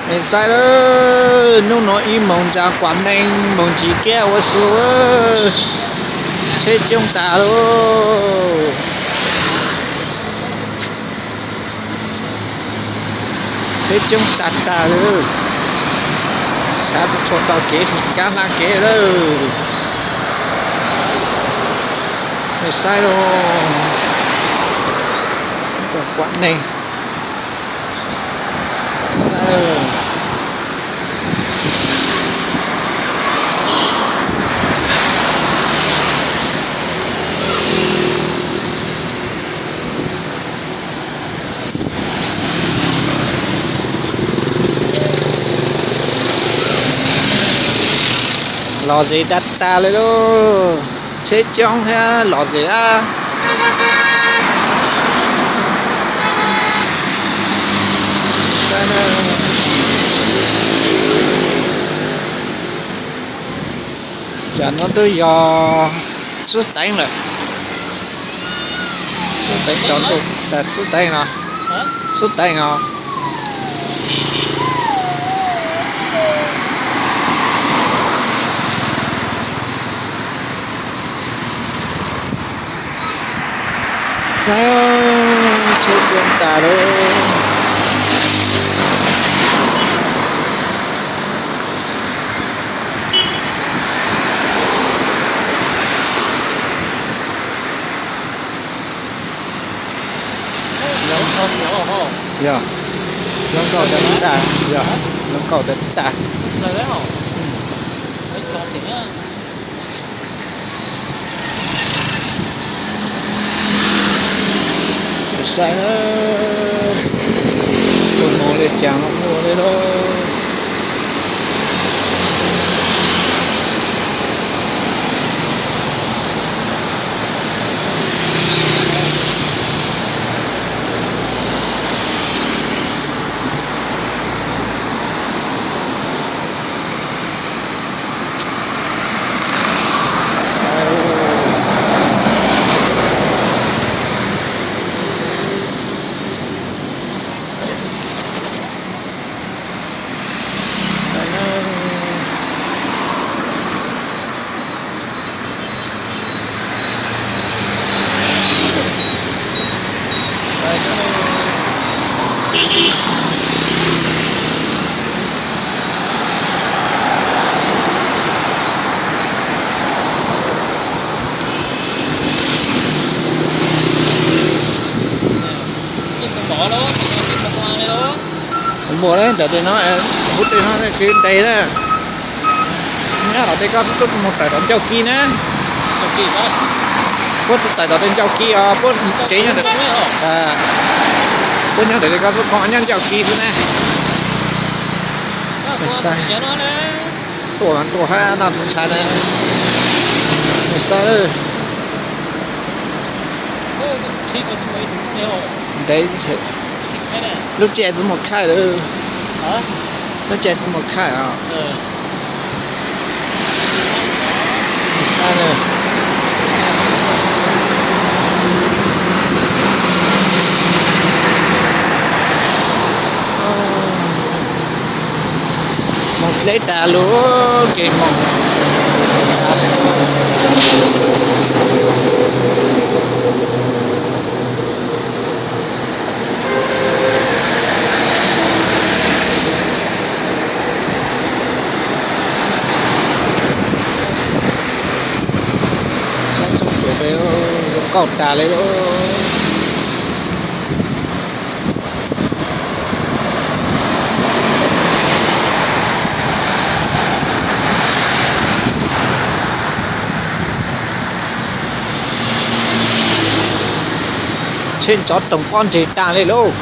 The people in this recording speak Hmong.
Mej saib lawm, hnub no ib moos ntsa Quam Neeg moog ntsis kiag ua su, tsheb coob tas lauj. Tsheb coob tag tag li, sab tsis tshua tau kev, kab hlab kev lawm. Mej saib lauj, Quam Neeg. Lom zem tag tag li lauj. Tsheb coob thiab lom zem a. Tam no twb yog xub teev lawm. Xub teev tsaus ntuj, xub teev no, xub teev no. Saib, tsheb coob tas lawm. Yog, zoo nkauj tas tas, yog, zoo nkauj tas tas. Saib, tus mus li cas los mus li lauj. Xav npuas ntawm tej no, lub tej no twb ntev na. Nyob tom tej koj xub tuaj mus tawm tom ncauj ki na. Puab tawm tom tej ncauj ki os, puab kev nyob ntawm, puab nyob ntawm tej koj xub kho nyob ncauj ki xwb ne. Saib, tuaj mas tuaj hab noj tus ntshai na. Saib, ntev, lub tsiab tsis muaj khaij lawm. Lub tsiab tsis muaj khaij os. Saib na. Moog dleb tas lug kev moog. Sab tsoom tsuam peb zoo nkauj tas li lauj. Tsheb nrov toom pob ntseg taag li lauj.